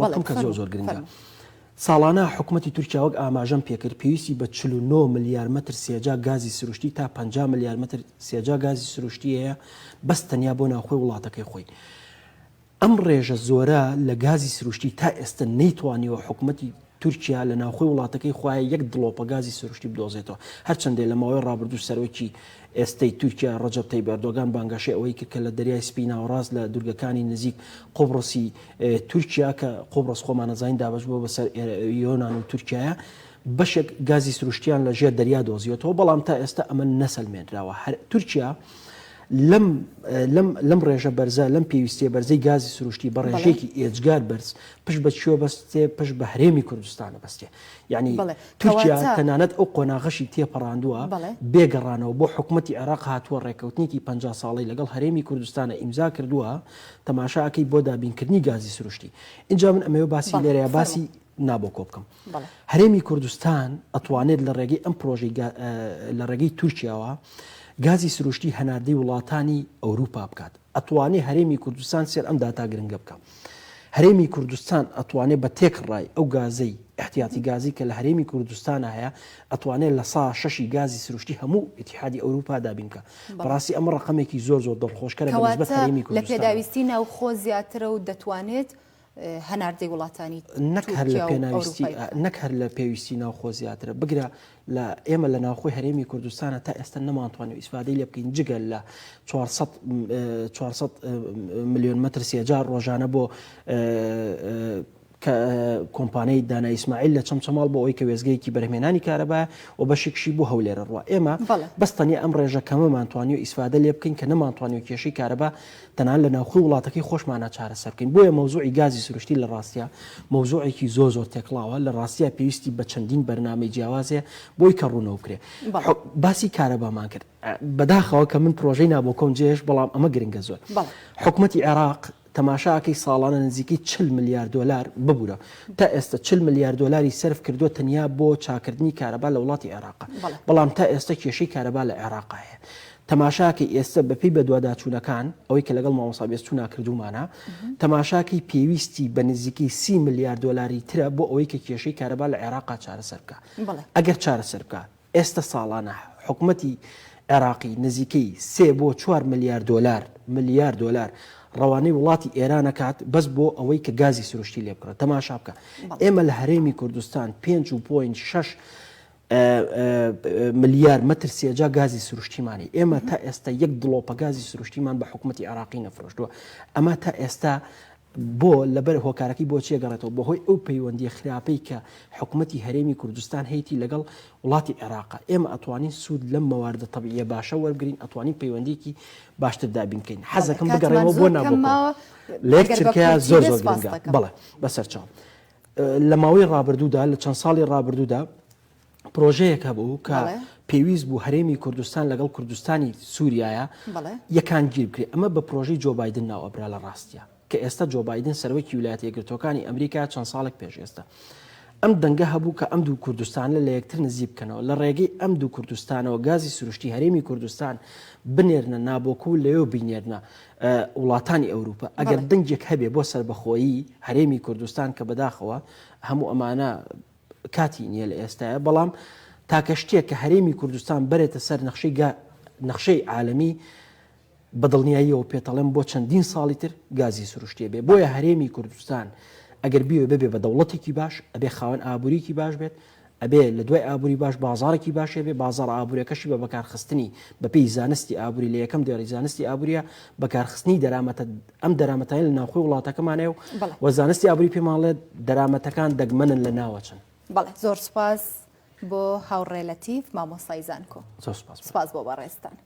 بکەم کە زۆر زۆر گرنگە. ساڵانە حکومەتی تورکیا وەک ئاماژەم پێکرد پێویستی بە 49 ملیار مەتر سێجا گازی سروشتی تا 50 ملیار مەتر سێجا گازی سروشتی هەیە بەس تەنیا بۆ ناوخۆی وڵاتەکەی خۆی. ئەم ڕێژە زۆرە لە گازی سروشتی تا ئێستە نەیتوانیوە حکومەتی تورکیا لە ناوخۆی وڵاتەکەی خۆی یەک دڵۆپە گازی سروشتی بدۆزێتەوە. هەرچەندێ لە ماوەی ڕابردوو سەرۆکی ئێستەی تورکیا ڕەجەب تەیب ئەردۆگان بانگەشەی ئەوەی کرد کە لە دەریای سپی ناوەڕاست لە دورگەکانی نزیک قوبڕسی تورکیا کە قوبڕس خۆمان ئەزانین دابەش بووە بەسەر یۆنان و تورکیایە بەشێک گازی سروشتیان لە ژێر دەریا دۆزیوەتەوە بەڵام تا ئێستا ئەمە نەسەلمێنراوە هەر تورکیا لەم لەم لەم ڕێژە بەرزە لەم پێویستیە بەرزەی گازی سروشتی بە ڕێژەیەکی ئێجگار بەرز پشت بە کوێ بەستێ پشت بە هەرێمی کوردستانە بەستێ یعنی تورکیا تەنانەت ئەو قۆناغەشی تێپەڕاندووە بێ گەڕانەوە بۆ حکومەتی عێراق هاتووە ڕێککەوتنێکی 50 ساڵەی لەگەڵ هەرێمی کوردستانە ئیمزا کردووە تەماشا ئەکەی بۆ دابینکردنی گازی سروشتی ئینجا من ئەمەوێ باسی لێرەیە باسی نابۆکۆ بکەم هەرێمی کوردستان ئەتوانێت لە ڕێگەی ئەم پرۆژەی لە ڕێگەی تورکیاوە گازی سروشتی هەناردەی وڵاتانی ئەوروپا بکات ئەتوانێ هەرێمی کوردستان سێر ئەم داتا گرنگە بکە هەرێمی کوردستان ئەتوانێ بە تێکڕای ئەو گازەی احتیاتی گازی کە لە هەرێمی کوردستانە هەیە ئەتوانێت لە سا شەشی گازی سروشتی هەموو ئیتیحادی ئەوروپا دابین بکە بەڕاستی ئەمە ڕقەمێکی زۆر زۆر دڵخۆشکەرە بە نسبەت هەرێمی کوردستان. لە پێداویستی ناوخۆ زیاترە و دەتوانێت هەناردەی وڵاتانی نەک هەر لە پێناویستی نەک هەر لە پێویستی ناوخۆ زیاترە بگرە لە ئێمە لە ناوخۆی هەرێمی کوردستانە تا ئێستا نەمانتوانی ئیسفادەی لێ بکەین جگە لە 400 400 ملیۆن مەتر سێجار ڕۆژانە بۆ کە کۆمپانیای دانا ئیسماعیل لە چەمچەماڵ بۆ ئەوەی کە وێستگەیەکی بەرهەمهێنانی کارەبایە و بەشێکشی بۆ هەولێرە ڕوا ئێمە بەس تەنیا ئەم ڕێژە کەمەمان توانیوە ئیسفادە لێ بکەین کە نەمانتوانیوە کێشەی کارەبا تەنانەت لە ناوخۆی وڵاتەکەی خۆشمانا چارەسەر بکەین بۆیە مەوزوعی گازی سروشتی لە ڕاستیا مەوزوعێکی زۆر زۆر تێکڵاوە لە ڕاستیا پێویستی بە چەندین بەرنامەی جیاوازەیە بۆی کە ڕوونەوە بکرێ باسی کارەبامان کرد بەداخەوە کە من پرۆژەی نابۆکۆم جێهێشت بەڵام ئەمە گرنگە زۆر حکومەتی عێراق تەماشا ئەکەی ساڵانە نزیکەی 40 ملیار دۆلار ببورە تا ئێستا 40 ملیار دۆلاری سەرف کردووە تەنیا بۆ چاکردنی کارەبا لە وڵاتی عێراق بەڵام تا ئێستا کێشەی کارەبا لە عێراق هەیە تەماشاکەی ئێستا بەپێی بەدواداچوونەکان ئەوەی کە لەگەڵ مامۆستا بێستونا کردوومانە تەماشاکەی پێویستی بە نزیکەی سی ملیار دۆلاری ترە بۆ ئەوەی کە کێشەی کارەبا لە عێراقا چارەسەر بکا ئەگەر چارەسەر بکا ئێستا ساڵانە حکومەتی عێراقی نزیکەی سێ بۆ چوار ملیار دۆلار ملیار دۆلار ڕەوانەی وڵاتی ئێران ئەکات بەس بۆ ئەوەی کە گازی سروشتی لێ بکڕێت تەماشا بکە ئێمە لە هەرێمی کوردستان پێنج و point شەش ملیار مەتر سێجا گازی سروشتیمانی ئێمە تا ئێستا یەک دڵۆپە گازی سروشتیمان بە حکوومەتتی عراقی نەفرۆشتووە ئەمە تا ئێستا بۆ لەبەر هۆکارەکەی بۆ چیە گەڕێتەوە بەهۆی ئەو پەیوەندیە خراپەی کە حکومەتی هەرێمی کوردستان هەیتی لەگەڵ وڵاتی عێراقا ئێمە ئەتوانین سوود لەم مەواردە تەبیعیە باشە وەربگرین ئەتوانین پەیوەندیەکی باشتر دابین بکەین حەزەکەم بگەڕێمەوە بۆ نابۆکۆ لە یەک چرکەیا زۆر زۆر گرنگە بەڵێ بەسەرچاو لە ماوەی ڕابردوودا لە چەند ساڵی ڕابردوودا پرۆژەیەک هەبوو کە پێویست بوو هەرێمی کوردستان لەگەڵ کوردستانی سووریایە یەکانگیر بکرێت ئەمە بە پرۆژەی جۆ بایدن ناو ئەبرا لە ڕاستە کە ئێستا جۆ بایدن سەرۆکی ویلایەتە یەکگرتووەکانی ئەمریکا چەند ساڵێک پێش ئێستا ئەم دەنگە هەبوو کە ئەم دوو کوردستانە لە یەکتر نزیک بکەنەوە لە ڕێگەی ئەم دوو کوردستانەوە گازی سروشتی هەرێمی کوردستان بنێرنە نابۆکو و لەوێ بینێرنە وڵاتانی ئەوروپا ئەگەر دەنگێک هەبێ بۆ سەربەخۆیی هەرێمی کوردستان کە بەداخەوە هەموو ئەمانە کاتی نییە لە ئێستاە بەڵام تاکە شتێک کە هەرێمی کوردستان بەرێتە سەر نەخشەی نەخشەی عالەمی بە دڵنیاییەوە پێتەڵێم بۆ چەندین ساڵی تر گازی سروشتیە بێ بۆیە هەرێمی کوردستان ئەگەر بیوێ ببێ بە دەوڵەتێکی باش ئەبێ خاوەن ئابووریکی باش بێت ئەبێ لە دوای ئابووری باش بازاڕێکی باش هەبێ بازاڕ ئابووریەکەشی بە بەکارخستنی بەپێی زانستی ئابووری لە یەکەم دێڕی زانستی ئابووریە بەکارخستنی دەرامەتە ئەم دەرامەتانە لە ناوخۆی وڵاتەکەمانەیە و وە زانستی ئابووری پێماڵێت دەرامەتەکان دەگمەنن لە ناوەچن. بەڵێ زۆر سوپاس بۆ هاوڕێ لەتیف مامۆستای زانکۆ. زۆر سوپاس. سوپاس بۆ بەڕێزتان.